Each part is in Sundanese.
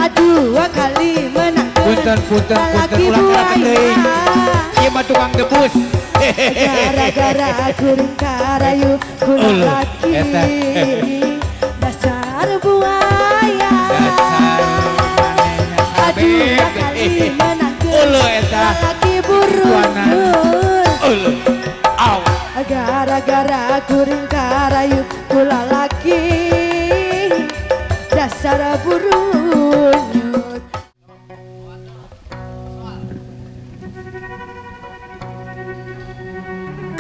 Dua kali menangkeun Punten punten punten lalaki ulah karaten deui. buaya. Ieu mah tukang debus. Gara-gara kuring karayu ku Uluh, lalaki eta. Dasar buaya. Dasar manehna Dua sabep. kali menangkeun Uluh eta. lalaki burunyut. Uluh. Aw. Gara-gara kuring karayu ku lalaki dasar burunyut.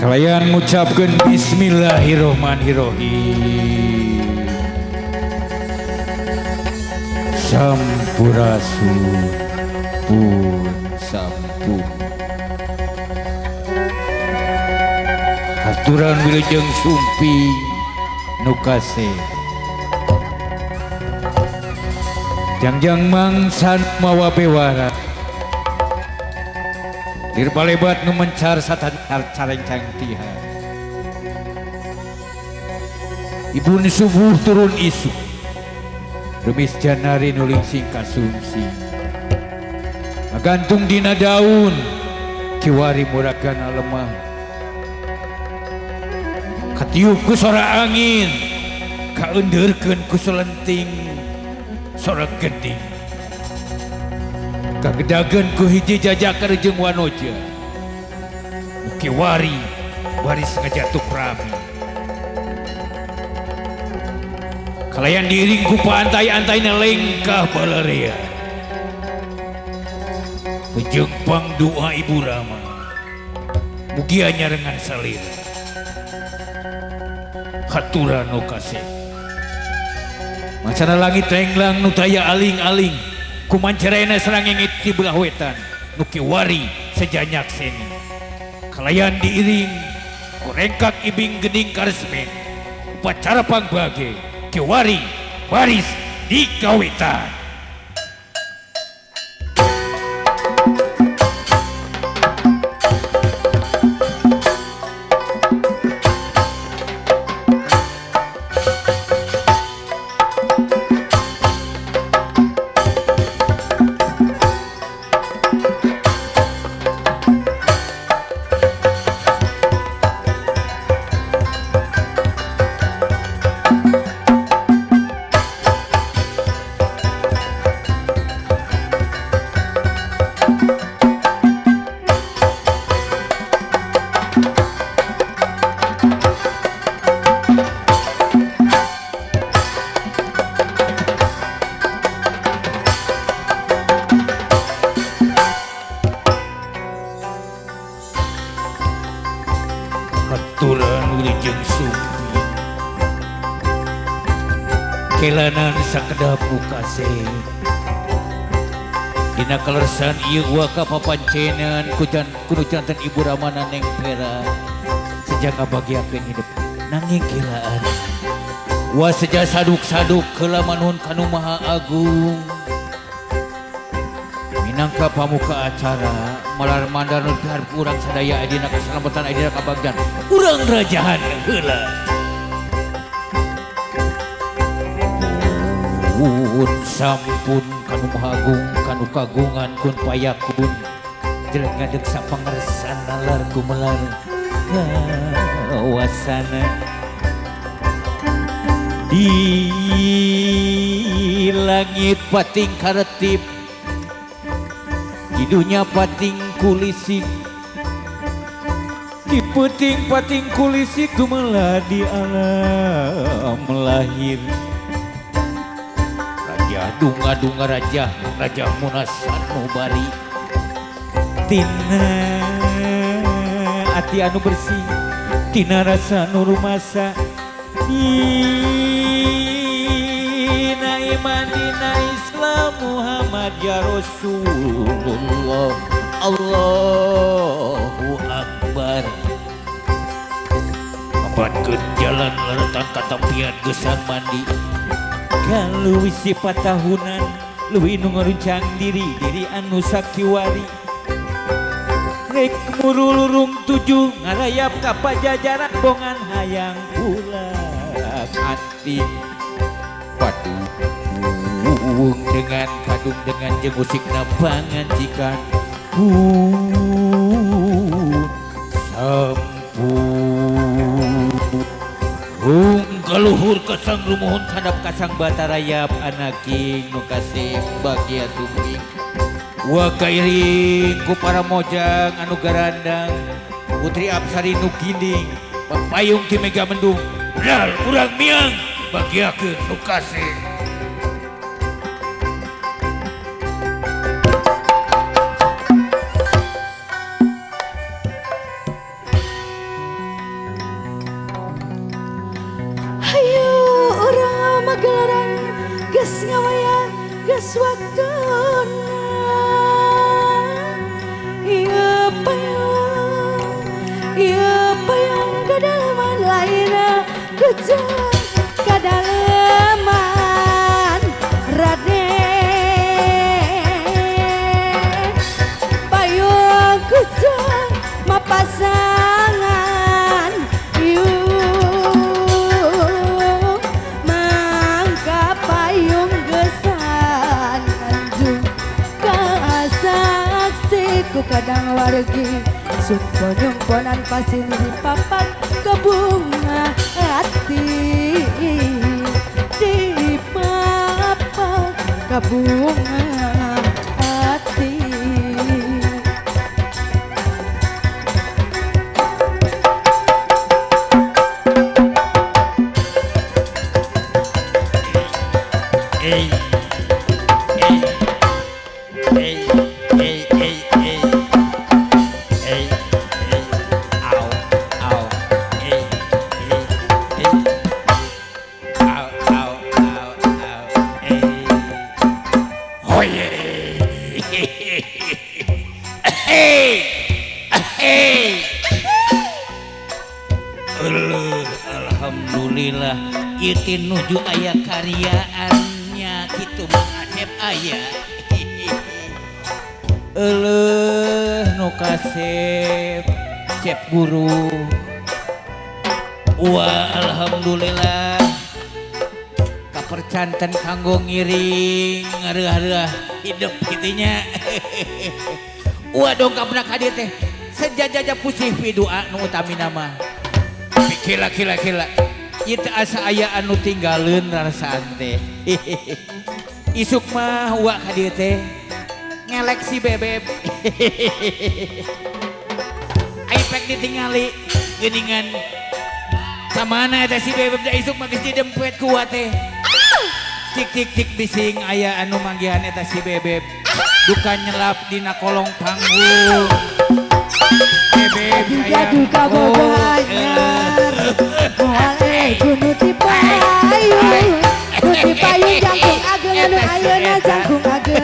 Kalian ngucapkeun bismillahirrohmanirrohim. Sampurasun pun sampun. Aturan wilujeng sumping nu kasih. Jangjang mangsan mawa bewara. Lir balebat nu mencar satan carengcang tiha. Ibun subuh turun isu. Remis janari nuling sing kasumsi. Agantung dina daun kiwari muragana lemah. Katiup ku sora angin, kaendeurkeun ku selenting sora gending. Kagedageun ku hiji jajakar jeung wanoja. Kiwari baris ngajatuk rami. Kalayan diiring ku pantai-antayna lengkah balaria. Jeung pangdoa Ibu Rama. Mugia nyarengan salira. Hatura nu kasih. Macana langit renglang nu taya aling-aling. Kumancerena serangengit di belah wetan. Nu kiwari sejanyak seni. Kalayan diiring ku rengkak ibing gening karesmen. Upacara pangbage kiwari baris di kawitan. Aturan wilujeng sumpi. Kelanan sakedap nu kasih. Dina kalersan ieu waka papancenan kudu janten Ibu Ramana Neng Pera. Seja ngabagiakeun hidup nanging kilaan. Wa seja saduk-saduk heula manuhun ka Nu Maha Agung. Minangka pamuka acara malar mandar nu diharep urang sadaya adina kasalamatan adina kabagjan urang rajahan heula. Pun sampun kanu Maha Agung kanu kagungan kun payakun jelek ngadeg sapangersan nalar gumelar kawasana di langit pating karetip di dunia pating kulisik di puting pating kulisik gumelar di alam lahir. Raja dunga-dunga raja raja munasan mubari tina ati anu bersih tina rasa nu rumasa dina iman dina Islam Muhammad ya Rasulullah. Allahu Akbar. Kapankeun jalan leretan katampian geusang mandi kaluwi sifat tahunan leuwih nu ngaruncang diri diri anu sakiwari rek murulurung tujuh ngarayap ka pajajaran bongan hayang pulang anting padu Uung dengan kadung dengan jeung usikna pangancikan pun sampun. Rung kaluhur kasang rumuhun kadap kasang batarayap anaking nu kasih bagia sumping. Wa kairing ku para mojang anu garandang Putri Apsari nu ginding payung ti mega mendung beral urang miang bagiakeun nu kasih. Hayu urang magelaran geus ngawaya geus waktuna. Ieu payung kadaleman lainna kejang kadaleman Raden. Payung kejang mapasangan ieu mangka payung gesan anjung kasaksi ku kadang wargi sumpon-sumponan pasir di papan kebunga hati di papan kebunga hati. Hey, hey, hey, hey, hey, hey, hey, hey, au, au, hey, hey, hey, au, au, au, au, hey, hoye, hey, hey, Euleuh, alhamdulillah ieu teh nuju aya karyaannya kitu Mang Asep aya. Euleuh nu kasep cep guru. Wah alhamdulillah kapercanten kanggo ngiring ngareuah-reuah hidup kitunya. Wah dongkapna ka dieu teh sejajaja pusih pidua nu utamina mah. Kila kila kila ieu teh asa aya anu tinggaleun rasaan teh. Isuk mah wa ka dieu teh ngelek si bebeb. Aipek ditingali geuningan kamana eta si bebeb da isuk mah geus didempet ku wa teh. Cik cik cik bising aya anu manggihan eta si bebeb. Duka nyelap dina kolong panggung. Bebeb sayang. Duka bogoh anyar moal kudu ti payung. Nuti payung jangkung ageng anu ayeuna jangkung ageng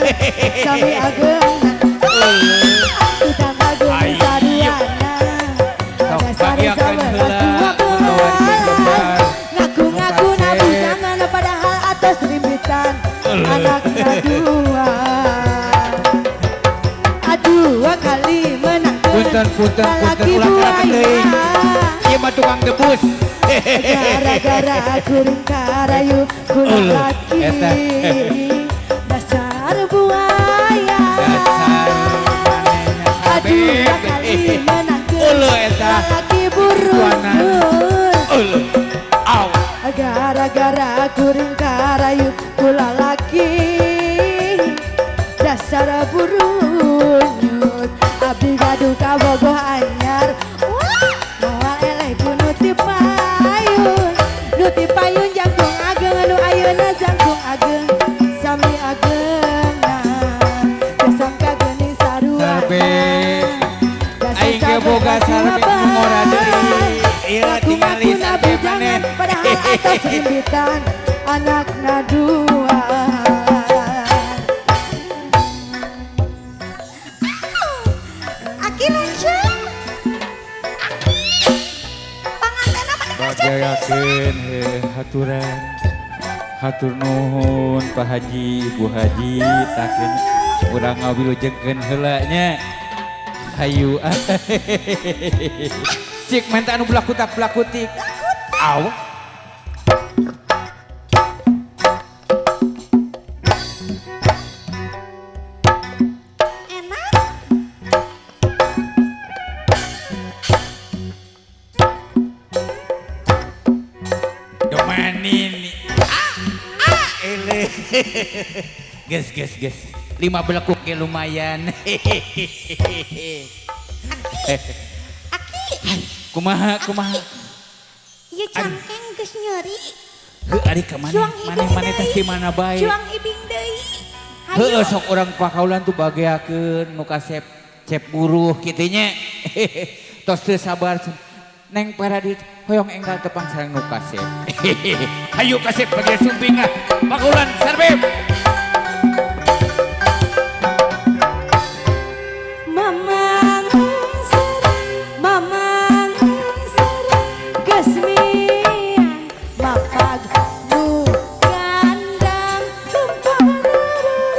sami ageng. Utang ageng saduana bagiakeun heula utawa ngaku-ngaku nabujangan padahal atos rimbitan anakna dua. Dua kali menang punten punten punten ulah kana teuing ieu mah tukang debus. Gara-gara kuring karayu kuring laki dasar buaya. Aduh kali menangkeun laki burung. Gara-gara kuring karayu kula laki dasar burunyut. Abdi gaduh kabogoh anyar moal eleh ku nu ti payun. Nu ti payun jangkung ageng anu ayeuna jangkung ageng sami agengna dasangka geuning sarua. Aing ge boga sarbe nu ngora deui. Ieu tingali sarbe maneh padahal atos rimbitan anakna dua. Bagayakeun haturan hatur nuhun Pak Haji Ibu Haji takeun urang ngawilujengkeun heula nya. Hayu cik menta anu belakutak belakutik. Aw. Geus geus geus. 5 belekuk ge lumayan. Aki. Kumaha kumaha? Ieu cangkeng geus nyeri. Heuh ari ka maneh? Maneh maneh teh di mana bae? Cuang ibing deui. Heueuh sok urang pakaulan tuh bageakeun nu kasep cep buruh kitu nya. Tos teu sabar Neng Paradit hoyong enggal tepang sareng nu kasep. Hayu kasep bagian sumping ah. Pakaulan sarbeb. Mamang mamang geus miang mapag nu gandang tumpang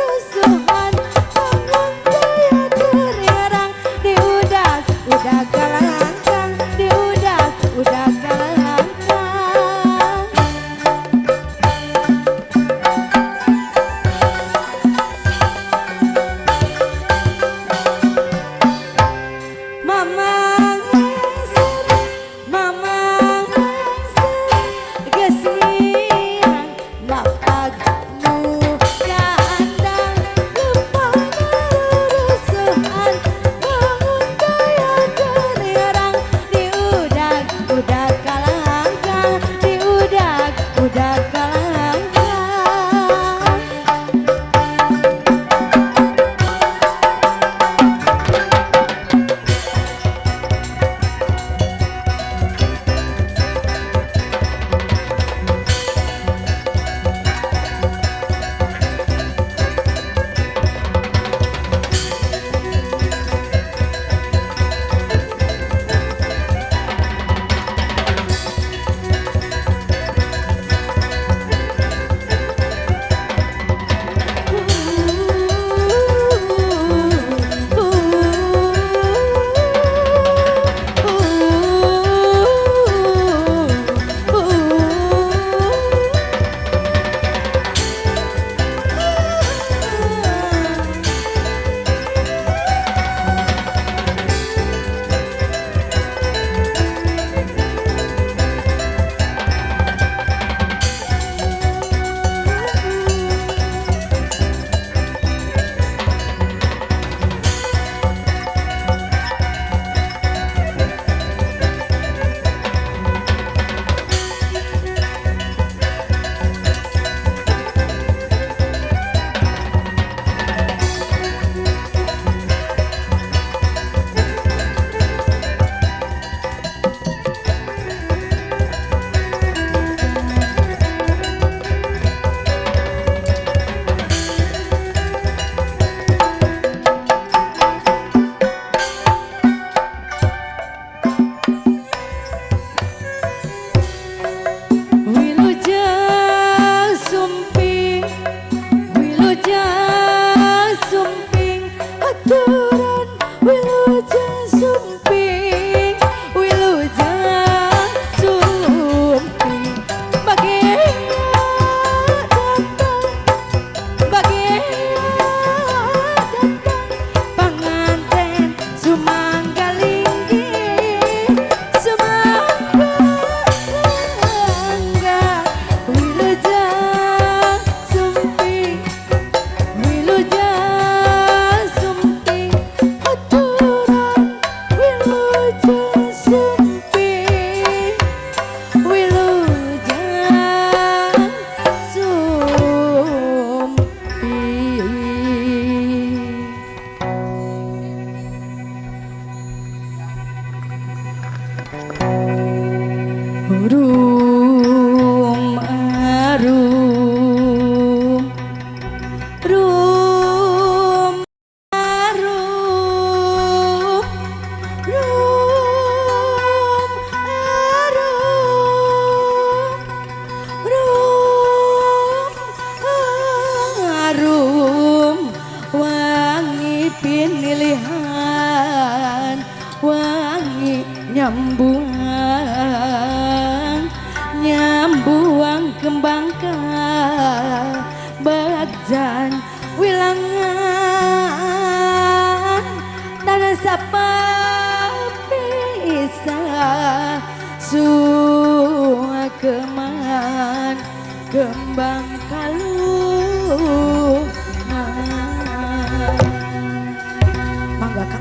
rusuhan bangun daya keur diudag udag kalangkang diudag udag kalangkang.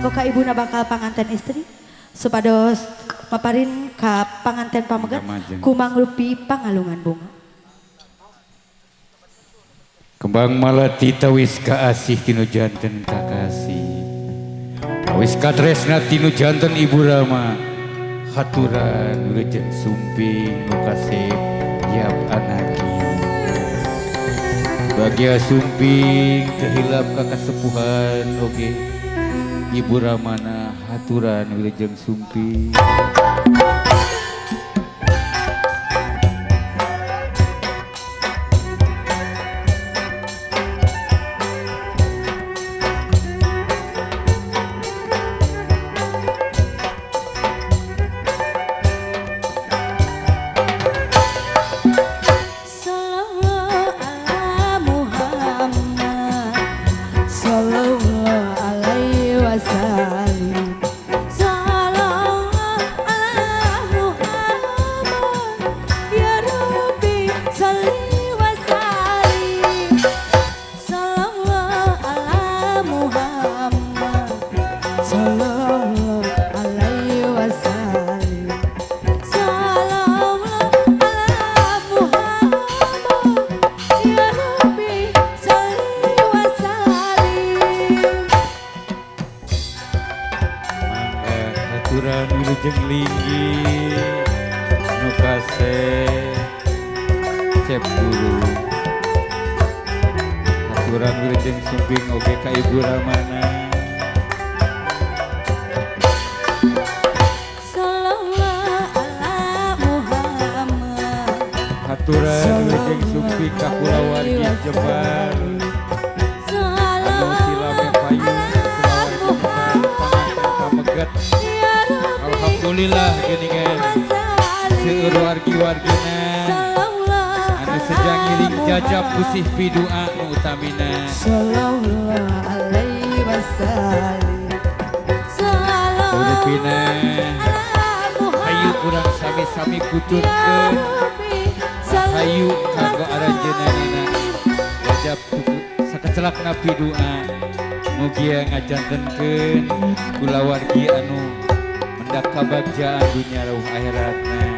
Kanggo ka ibuna bakal panganten istri supados maparin ka panganten pamegat kumangrupi pangalungan bunga. Kembang malati tawis kaasih tinu janten kakasih. Tawis katresna tinu janten Ibu Rama. Haturan wilujeng sumping nu kasep yap anaki. Bagia sumping kehilap ka kasepuhan oge. Ibu Ramana haturan wilujeng sumping. Wilujeng linggi nu kaseh cep guru haturan wilujeng sumping oge ka Ibu Ramana. Sallallahu ala Muhammad. Haturan wilujeng sumping ka kulawargi Jembar anu silame payung kulawargi Jembar panganten pamegat. Alhamdulillah geuningan seueur wargi-wargina anu sejang ngiring jajab pusih pidua nu utamina. Sallallahu alaihi wasallam. Rupina hayu urang sami-sami kucurkeun hayu kanggo aranjeunana jajab sakecelakna pidua mugia ngajantenkeun kulawargi anu mendak kabagjaan dunya rauh akhiratna.